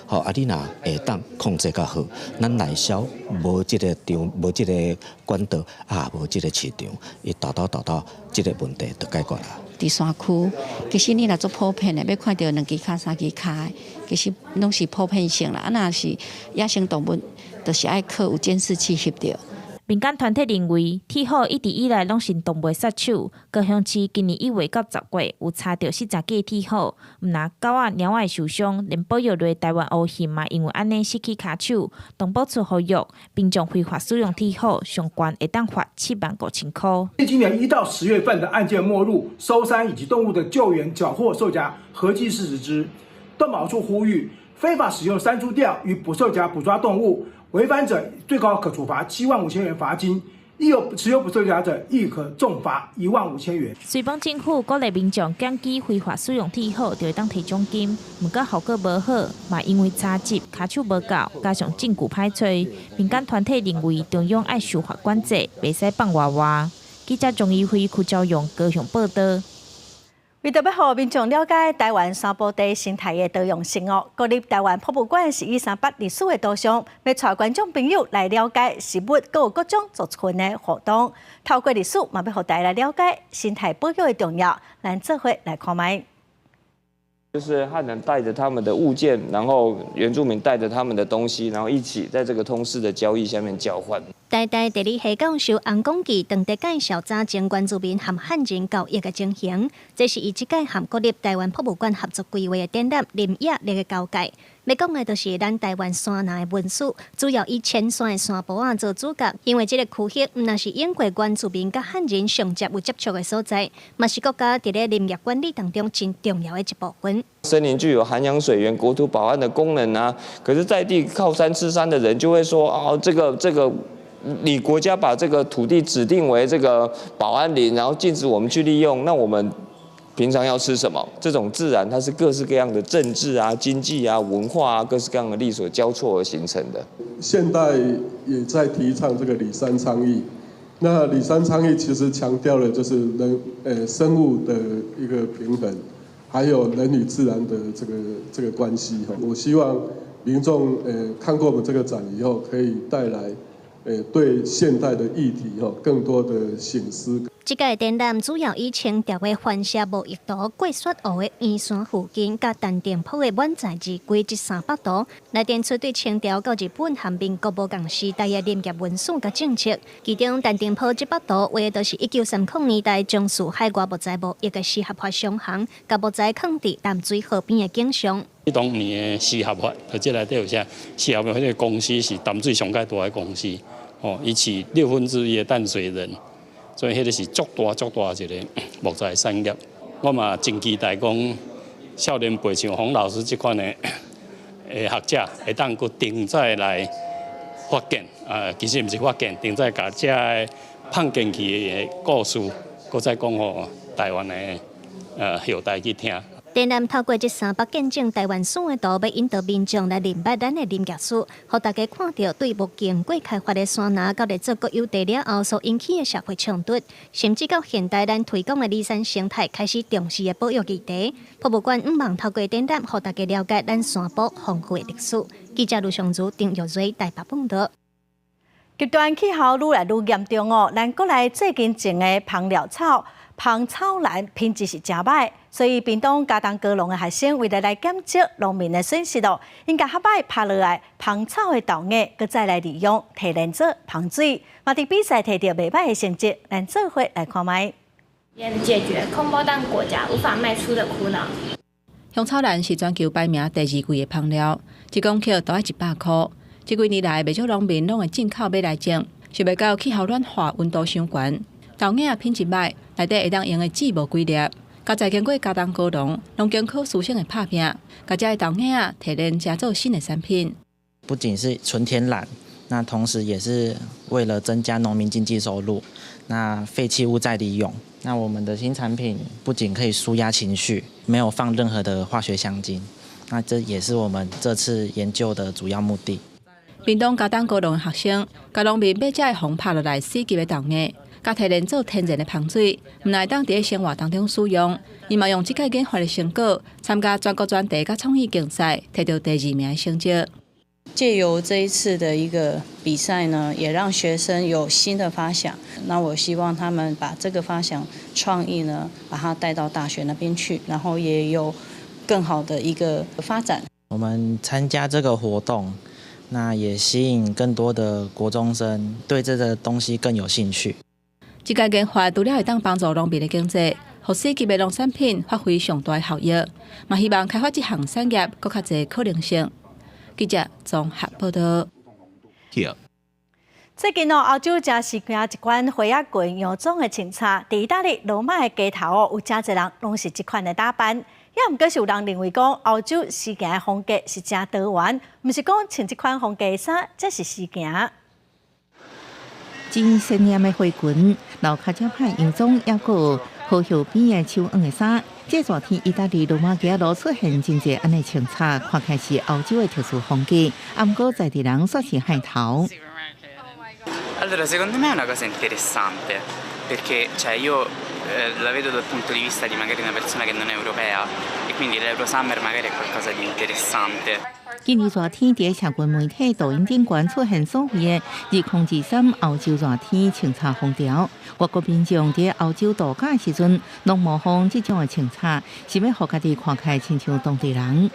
吼啊！你若會當控制較好，咱內銷無這个場，無這个管道，啊，無這个市場，伊沓沓沓沓，這个問題就解決啦。佇山區，其實你若足普遍的，欲看著兩支跤、三支跤的，其實攏是普遍性啦。啊，若是野生動物，就是愛靠有監視器翕著。民間團體認為，鐵斧一直以來攏是動物殺手。高雄市今年1月到10月有查著40支鐵斧，毋但狗仔、貓仔受傷，連保育類台灣烏鴴嘛因為按呢失去跤手。動保處呼籲民眾非法使用鐵斧，上懸會當罰7萬5千箍。今年1到10月份的案件沒入、搜山以及動物的救援、繳獲、收夾合計40支。動保處呼籲，非法使用山豬釣與捕獸夾捕抓動物。違反者最高可處罰7萬5千元罰金，亦有持有捕獸夾者亦可重罰1萬5千元。雖講政府鼓勵民眾檢舉非法使用鐵斧，就會當提獎金，毋過效果無好，嘛因為查緝跤手無夠，加上證據歹揣，民間團體認為中央愛修法管制，袂使放活活。記者鍾怡輝、柯昭勇高雄報道。為著欲予民眾了解台灣山坡地生態的多樣性哦，國立台灣博物館是以三八歷史的導賞，欲帶觀眾朋友來了解食物，閣有各種族群的活動。透過歷史，嘛欲予大家來了解生態保育的重要。咱做伙來看覓。就是漢人帶着他們的物件，然後原住民帶着他們的東西，然後一起在這個通市的交易下面交換。台大地理系教授洪廣記當地介紹早前原住民和漢人交易的情形，這是伊這屆和國立臺灣博物館合作規劃的展覽《林業力》的交界。欲講的就是咱臺灣山林的文史，主要以淺山的山埔仔做主角，因為這個區域毋但是英國原住民佮漢人上接有接觸的所在，嘛是國家佇咧林業管理當中真重要的一部分。森林具有涵養水源、國土保安的功能啊，可是在地靠山吃山的人就會說：哦，這個。你國家把這個土地指定為這個保安林，然後禁止我們去利用，那我們平常要吃什麼？這種自然它是各式各樣的政治啊、經濟啊、文化啊，各式各樣的力所交錯而形成的。現代也在提倡這個里山倡議，那里山倡議其實強調的就是人生物的一個平衡，還有人與自然的這個關係。我希望民眾看過我們這個展以後，可以帶來對現代的議題更多的省思。這屆展覽主要以清朝的番社貿易圖、過雪湖的圓山附近、佮陳澄波的滿載而歸這三幅圖，來展出對清朝到日本和民國無仝時代的林業文史佮政策。其中陳澄波這幅圖畫的就是1930年代從事海外木材貿易的絲合法商行，共木材囥佇淡水河邊的景象。當年的絲合法，就這內底有啥？絲合法彼個公司是淡水上蓋大的公司，哦，伊飼1/6的淡水人，所以彼個是足大足大一個木材產業。我嘛真期待講，少年輩像洪老師這款的學者，會當閣重再來發現，啊，其實毋是發現，重再共這个放進去的故事，閣再講予台灣的後代去聽。展覽透過這三幅見證臺灣史的圖，欲引導民眾來認捌咱的林業史，予大家看著對木經過開發的山林，到咧做國有地了後所引起的社會衝突，甚至到現代咱推廣的里山生態開始重視的保育議題。博物館向望透過展覽，予大家了解咱山埔豐富的歷史。記者盧尚如、丁玉瑞台北報導。極端氣候愈來愈嚴重哦，咱國內最近種的芳療草、芳草蘭品質是誠䆀，所以屏東佳冬高農的學生為了來減少農民的損失哦，𪜶共較䆀拍落來芳草的豆莢，閣再來利用提煉做芳水，嘛佇比賽摕著袂䆀的成績，咱做伙來看覓。解決空包彈果莢無法賣出的苦惱。香草蘭是全球排名第二貴的芳料，1公克都愛100箍。這幾年來，袂少農民攏會進口買來種，想袂到氣候暖化，溫度傷懸，豆莢仔品質䆀，內底會當用的籽無幾粒。佳哉經過佳冬高農農工科師生的拍拚，共這个豆莢仔提煉成做新的產品。不僅是純天然，那同時也是為了增加農民經濟收入。那廢棄物再利用，那我們的新產品不僅可以舒壓情緒，沒有放任何的化學香精，那這也是我們這次研究的主要目的。屏東佳冬高農的學生，共農民買這个風拍落來死級的豆莢，共提煉做天然的芳水，毋但會當佇生活當中使用，伊嘛用這個研發的成果，參加全國專題佮創意競賽，摕著第二名的成績。借由這一次的一個比賽呢，也讓學生有新的發想。那我希望他們把這個發想創意呢，把它帶到大學那邊去，然後也有更好的一個發展。我們參加這個活動，那也吸引更多的國中生對這個東西更有興趣。這個研發除了會當幫助農民的經濟，予四級的農產品發揮上大的效益，嘛希望開發這項產業閣較濟可能性。記者綜合報道。最近哦，歐洲誠時興一款花仔裙洋裝的穿插，佇意大利羅馬的街頭哦，有誠濟人攏是這款的打扮。也毋過是有人認為講，歐洲時興的風格是誠多元，毋是講穿這款風格的衫才是時興。真鮮豔的花裙，露跤遮歹洋裝，猶閣有河袖邊的手紡的衫。這熱天，意大利羅馬街路出現真濟按呢穿插，看起來是歐洲的特殊風格。啊，毋過在地人煞是害頭。 Allora, secondo me è una cosa interessante, perché cioè io la vedo dal punto di vista di magari una persona che non è europea e quindi l'Eurosummer magari è qualcosa di interessante. 今年熱天，佇社群媒體抖音頂懸出現所謂的2023歐洲熱天穿插風潮。外國民眾佇歐洲度假的時陣，攏模仿這種的穿插，是欲予家己看起來親像當地人。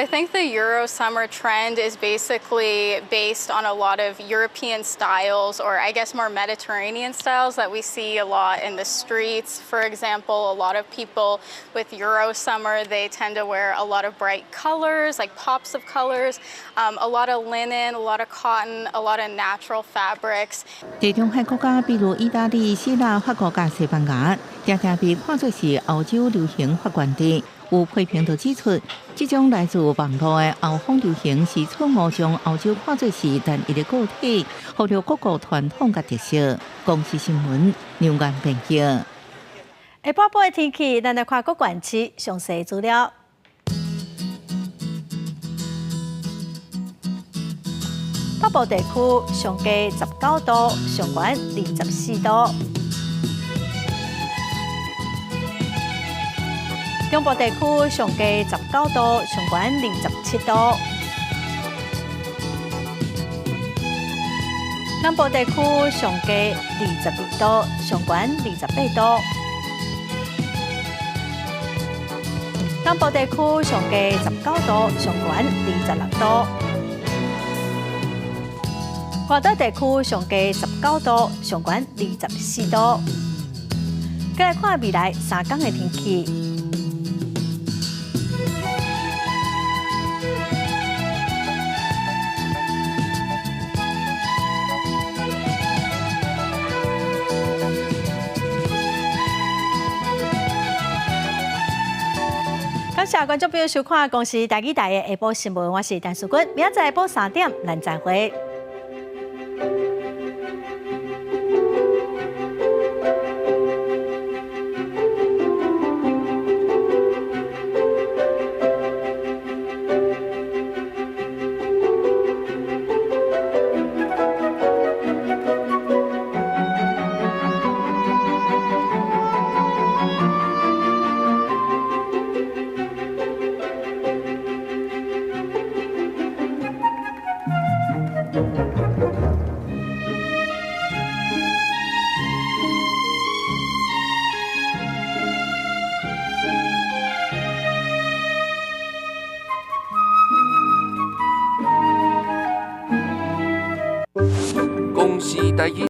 I think the Euro summer trend is basically based on a lot of European styles, or I guess more Mediterranean styles that we see a lot in the streets. For example, a lot of people with Euro summer, they tend to wear a lot of bright colors, like pops of colors, a lot of linen, a lot of cotton, a lot of natural fabrics. 地中海國家，比如意大利、希臘、法國佮西班牙，常常被看作是歐洲流行發源地。有批評就指出，這種來自網路的歐風流行是錯誤將歐洲看作是單一的個體，忽略各國傳統佮特色。公視新聞劉安編輯。下半晡的天氣，咱來看各縣市詳細資料。北部地區上低19度，上懸24度。中部地區上低19度，上懸27度。南部地區上低22度，上懸28度。南部地區上低19度，上懸26度。外島地區上低19度，上懸24度。再來看未來3天的天氣。感謝觀眾朋友收看《公視台語台》的下晡新聞，我是陳淑君，明仔載下晡3點，咱再會。公視台語。